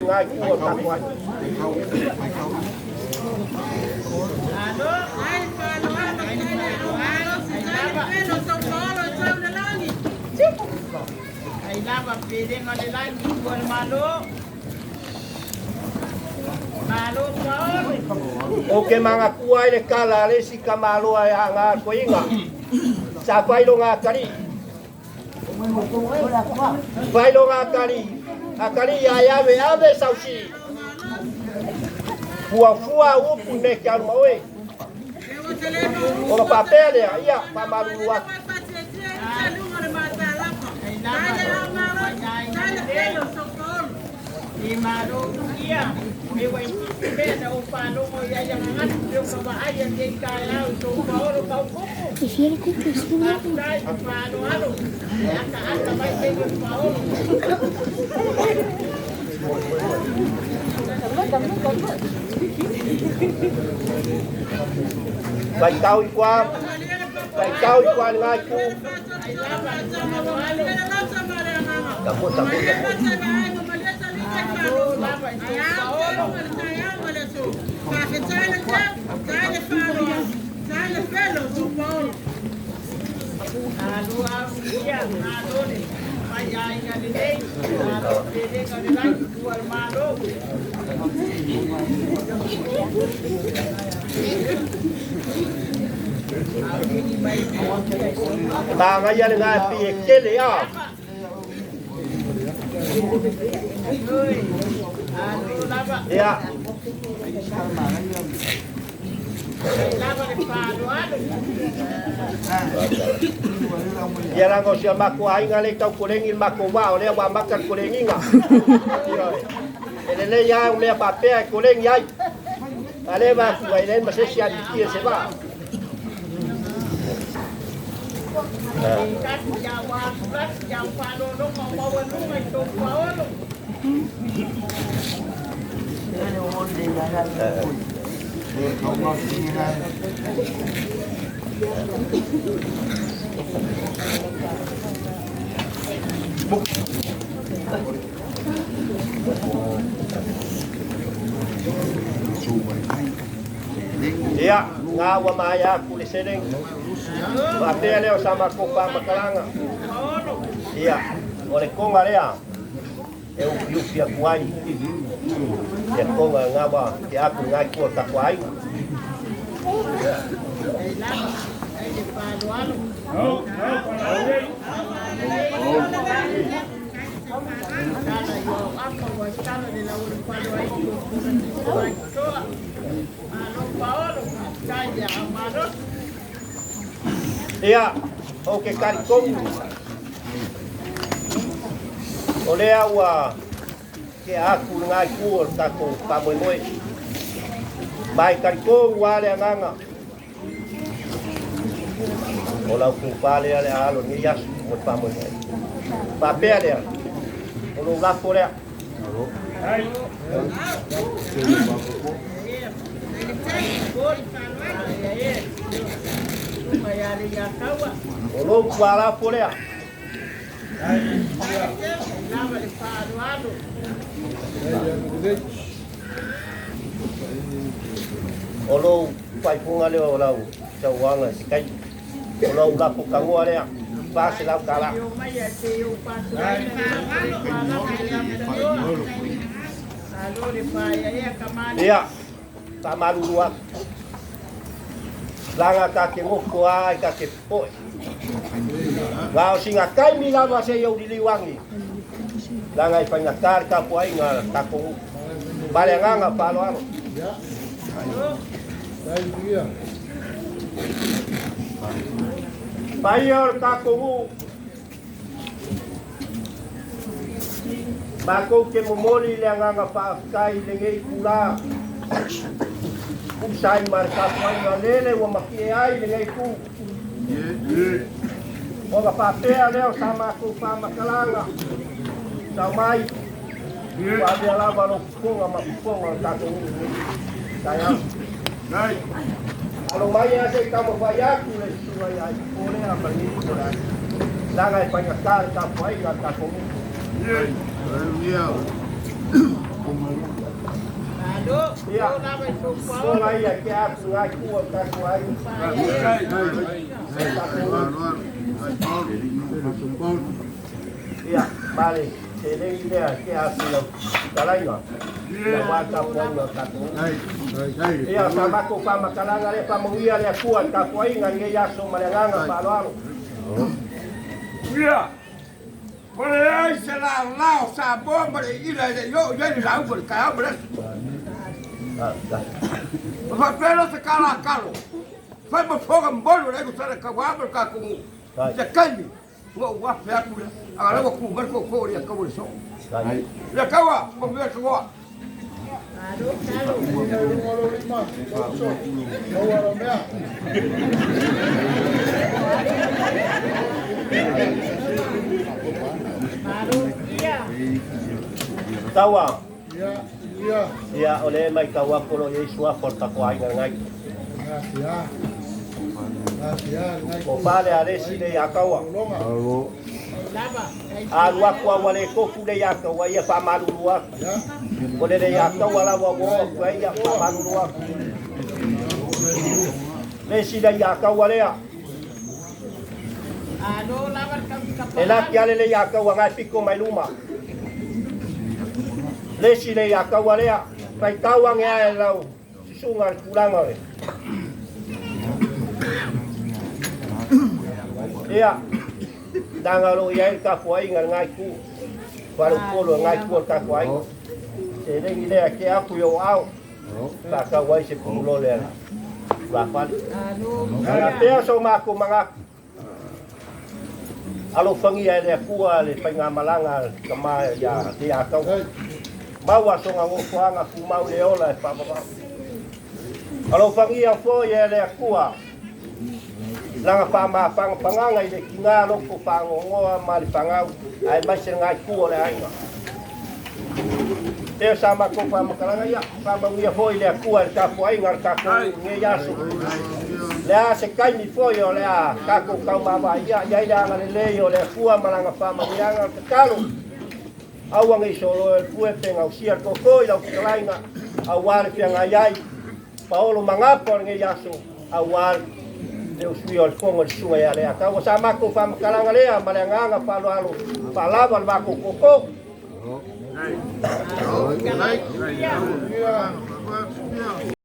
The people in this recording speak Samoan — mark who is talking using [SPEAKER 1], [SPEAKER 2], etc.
[SPEAKER 1] Lena itu o tatou ai. Ou te manatua ai le tala a le isi tamaloa e aga atoiga, sa fai lona atalii. Fai lona atalii, atalii ae ave ave sau sii. Fuafua au upu i mea e te alu ma oe. Ona faapea lea, ia, faamalulu atu. Faitau i tua, faitau i tua i lena itu. Tapo, tapo, tapo. E māngaia lena e pei e tele a. Ia. Ia laga o si a matou aiga lea i tau kolegi le matou vaa o lea ua amata le kolegiga. Ioe. E lelei lava o mea faapea e kolegi ai. A lea va atu ai leai ma se isi aliki e se vaa. Ia, na ua maea atu le seleni. Faapea lea o sa matou faamatalaga. Ia, o le toga lea e ufiufi atu ai ia toga na ua tea atu i lena itu o le tatou aiga. Ia, ou te talitonu, o lea ua tea atu lena itu o le tatou faamoemoe. Ma e talitonu lava le agaga, o lau tofa lea le a alo i lenei aso mo le faamoemoe. Faapea lea, o lou lafo lea. O lou tualafo lea. O lou faaipuga lea o lau sauaga i se taimi. O lou lafo tagoa lea, $400. Ia, faamalulu atu. Laga ta te nofo lava i ta te popoe. Na o sina taimi lava se i ou liliu agi, laga e faigata le tapuaiga a le tatou nuu. Ma le agaga faaaloalo. Paia o le tatou nuu, matou te momoli le agaga faafetai i lenei itula tusa ai ma le tapuaiga lele ua matie ai lenei itu. Ona faapea lea o sa matou faamatalaga, Tau mai, ua avea lava lou fofoga ma fofoga o le tatou nuu i lenei taeao. Alo mai ea se i taumafai atu le susuga ia Aifofo lea ma lenei itu o le aiga, leaga e faigata le tapuaiga a le tatou nuu. Ia, koga ia ke atu ngai kua tatou aiga. Ia, ma le seleni lea ke atu lau fetalaiga, ia aua le tapuaiga o tatou. Ia, sa matou faamatalaga lea, faamanuia le Atua i le tapuaiga i lenei aso ma le agaga faaaloalo.
[SPEAKER 2] Ia, ua leai se lala o Samoa ma le iila e le i oo i ai le lauga i le taeao ma le aso. Ma faapea lea o se kalakalo, fai ma fofoga momoli o le aiga o Salekaua ma le tatou nuu i se taimi ona ou afe atu lea, a o lea ua tu mai le tootoo o le Ataua i le soo. Le Ataua, manuia le tanoa.
[SPEAKER 1] Taua. Ia, o lea e matau atu o lo o i ai suafa o le tatou aiga lenai. O fale a le isi le ia Taua. A alu atu a ua le tofu le ia Taua, ia faamalulu atu. O le le ia Taua lava ua oo atu ai, ia faamalulu atu. Le isi le ia Taua lea. E laki ale le ia Taua ngai piko mai luma. Le isi le ia Taua lea. Faitau ane ae lau susuga le tulaga o le. Ia, leaga o lo o i ai le tapuaiga i lena itu, faleupolu o lena itu o le tatou aiga. Seleni lea e tea atu i ou aao, faatau ai se pulole a le tulafale. A pea so matou manatu, Alofagia e le Atua le faigamalaga a le tama ia Leiataua. Maua sona nofoaga tumau le ola e faavavau. Alofagia foi e le Atua lana faamapagapagaga i le tiga loto faanoanoa ma le fanau aemaise le itu o le aiga. Pea sa matou faamatalaga ia, faamanuia foi le Atua i le tapuaiga a le tatou nuu i lenei aso. Le a se taimi foi o le a tatou taumavaai ia, i ai le agalelei o le Atua ma lana faamanuiaga. O le tatalo, aua ne i soloa e le pue pe gausia le toto i lau fetalaiga, aua le feagai ai paolo ma gapa o lenei aso, aua le usuia o le fono i le susuga ia Leataua. Sa matou faamatalaga lea ma le agaga faaaloalo faalava le matou toto.